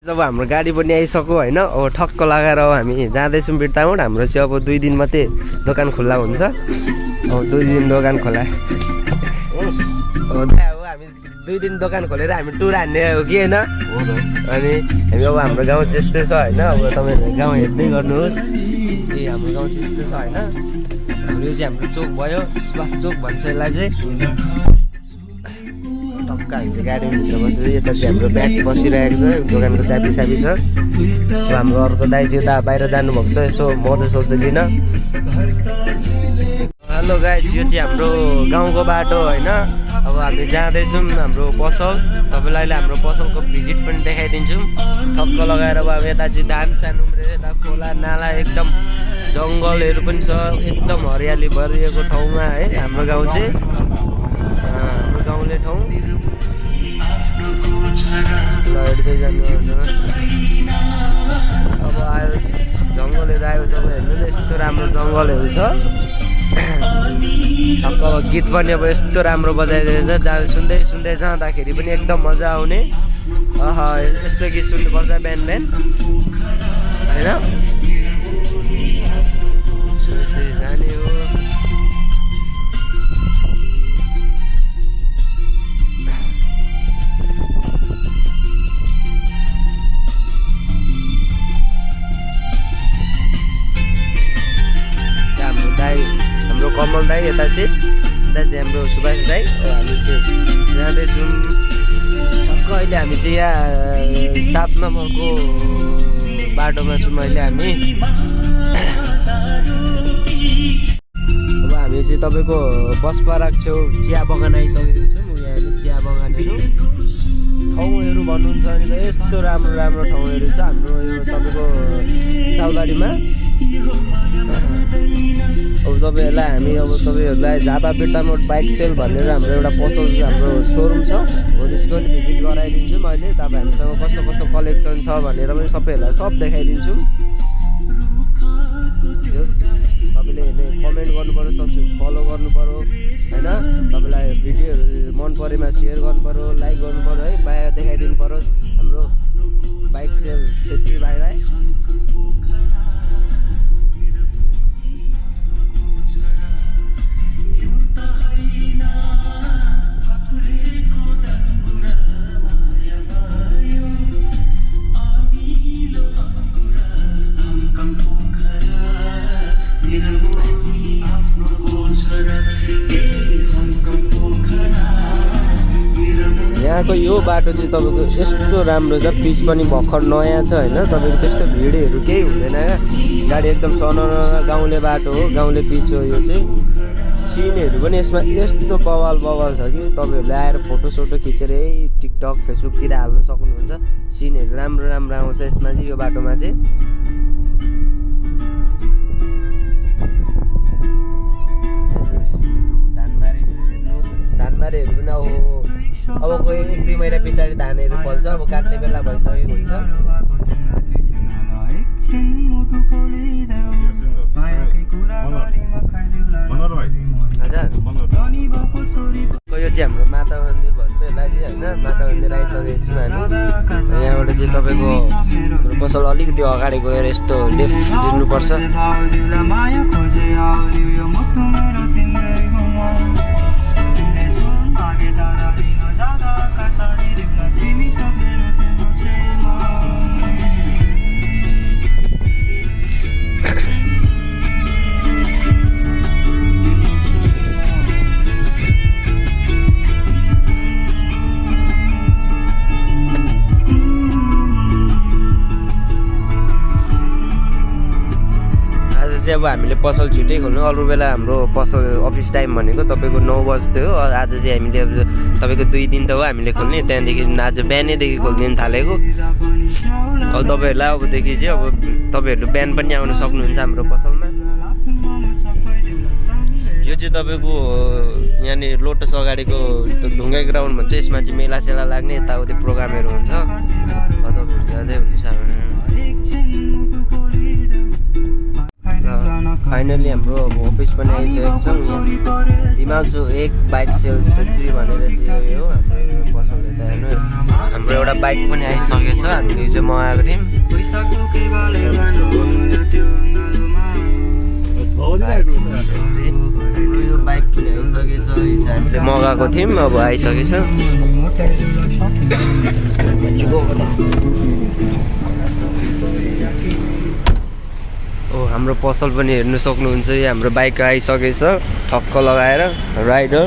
जब हाम्रो गाडी पनि आइसक्यो होइन, अब ठक्क लगाएर हामी जाँदैछौँ बिर्तामोड। हाम्रो चाहिँ अब 2 दिन मात्रै दोकान खुल्ला हुन्छ। अब 2 दिन दोकान खोला हो, हामी 2 दिन दोकान खोलेर हामी टुर हान्ने हो कि होइन। अनि हामी अब हाम्रो गाउँ चाहिँ यस्तै छ होइन। अब तपाईँहरूले गाउँ हेर्दै गर्नुहोस्। ए हाम्रो गाउँ चाहिँ यस्तै छ होइन। यो चाहिँ हाम्रो चोक भयो, सुभाष चोक भन्छ यसलाई चाहिँ। टक्क हामी चाहिँ गाडीभित्र बस्यो। यता चाहिँ हाम्रो ब्याग बसिरहेको छ, दोकानको चाबी साबी छ। अब हाम्रो अर्को दाइ चाहिँ उता बाहिर जानुभएको छ, यसो मधु सोध्दै लिन। हेलो गाइस, यो चाहिँ हाम्रो गाउँको बाटो होइन। अब हामी जाँदैछौँ हाम्रो पसल। तपाईँलाई अहिले हाम्रो पसलको भिजिट पनि देखाइदिन्छौँ। ठक्क लगाएर अब यता चाहिँ धान सानो उम्रेर यता खोला नाला एकदम जङ्गलहरू पनि छ, एकदम हरियाली भरिएको ठाउँमा है हाम्रो गाउँ चाहिँ। हाम्रो गाउँले ठाउँ हेर्दै जानुपर्छ। अब आयो जङ्गलहरू आएको छ, हेर्नु न यस्तो राम्रो जङ्गलहरू छ। ठक्क अब गीत पनि अब यस्तो राम्रो बजाइदिँदैछ, सुन्दै सुन्दै जाँदाखेरि पनि एकदम मजा आउने। यस्तो गीत सुन्नुपर्छ बिहान बिहान होइन। यसरी जाने हो। हाम्रो दाई, हाम्रो कमल दाई, यता चाहिँ हाम्रो सुभाष दाई। हामी चाहिँ जाँदैछौँ ठक्क। अहिले हामी चाहिँ यहाँ 7 नम्बरको बाटोमा छौँ अहिले हामी। अब हामी चाहिँ तपाईँको बसपाराक छेउ चिया बगान आइसकेको छौँ। यहाँ चिया बगानहरू ठाउँहरू भन्नुहुन्छ भने त यस्तो राम्रो राम्रो ठाउँहरू छ हाम्रो यो तपाईँको सालबारीमा। अब तपाईँहरूलाई हामी अब तपाईँहरूलाई झापा बिर्तामोड बाइक सेल भनेर हाम्रो एउटा पसल हाम्रो सोरुम छ हो, त्यसको पनि भिजिट गराइदिन्छु मैले। तपाईँ हामीसँग कस्तो कस्तो कलेक्सन छ भनेर पनि सबैहरूलाई सब देखाइदिन्छु। तपाईँले कमेन्ट गर्नु पऱ्यो, फलो गर्नु पऱ्यो होइन। तपाईँलाई भिडियोहरू मन परेमा सेयर गर्नु पऱ्यो, लाइक गर्नु पऱ्यो है, बाहिर देखाइदिनु पऱ्यो हाम्रो बाइक सेल छेत्री भाइलाई। यहाँको यो बाटो चाहिँ तपाईँको यस्तो राम्रो छ, पिच पनि भर्खर नयाँ छ होइन। तपाईँको त्यस्तो भिडहरू केही हुँदैन क्या, गाडी एकदम सनाउन गाउँले बाटो हो, गाउँले पिच हो यो चाहिँ। सिनहरू पनि यसमा यस्तो बवाल बवाल छ कि तपाईँहरूले आएर फोटोसोटो खिचेर टिकटक फेसबुकतिर हाल्न सक्नुहुन्छ। सिनहरू राम्रो राम्रो आउँछ यसमा चाहिँ, यो बाटोमा चाहिँ। धानबारीहरू पनि अब कोही 1-2 महिना पछाडि धानहरू फल्छ। अब काट्ने बेला भइसकेको हुन्छ। यो चाहिँ हाम्रो माता मन्दिर भन्छ यसलाई चाहिँ होइन। माता मन्दिर आइसकेको छौँ हामी। यहाँबाट चाहिँ तपाईँको हाम्रो पसल अलिकति अगाडि गएर यस्तो लेफ्ट दिनुपर्छ। अब हामीले पसल छिटै खोल्नु। अरू बेला हाम्रो पसल अफिस टाइम भनेको तपाईँको 9 बज्थ्यो हो। आज चाहिँ हामीले अब तपाईँको 2 दिन त हो हामीले खोल्ने, त्यहाँदेखि आज बिहानैदेखि खोलिदिनु थालेको। अब तपाईँहरूलाई अबदेखि चाहिँ अब तपाईँहरू बिहान पनि आउन सक्नुहुन्छ हाम्रो पसलमा। यो चाहिँ तपाईँको यहाँनिर लोटस अगाडिको ढुङ्गा ग्राउन्ड भन्छ, यसमा चाहिँ मेला सेला लाग्ने यताउति प्रोग्रामहरू हुन्छ। तपाईँहरू जाँदै हुन्छ। फाइनली हाम्रो अफिस पनि आइसकेको छ। यहाँ हिमालचोक 1 बाइक सेल छेत्री भनेर चाहिँ यो हो हाम्रो पसल। हेर्नु हाम्रो एउटा बाइक पनि आइसकेछ हामीले यो चाहिँ मगाएको थियौँ यो बाइक पनि आइसकेछ यो चाहिँ हामीले मगाएको थियौँ अब आइसकेछ ओ हाम्रो पसल पनि हेर्नु सक्नुहुन्छ यो हाम्रो बाइक आइसकेछ ठक्क लगाएर राइडर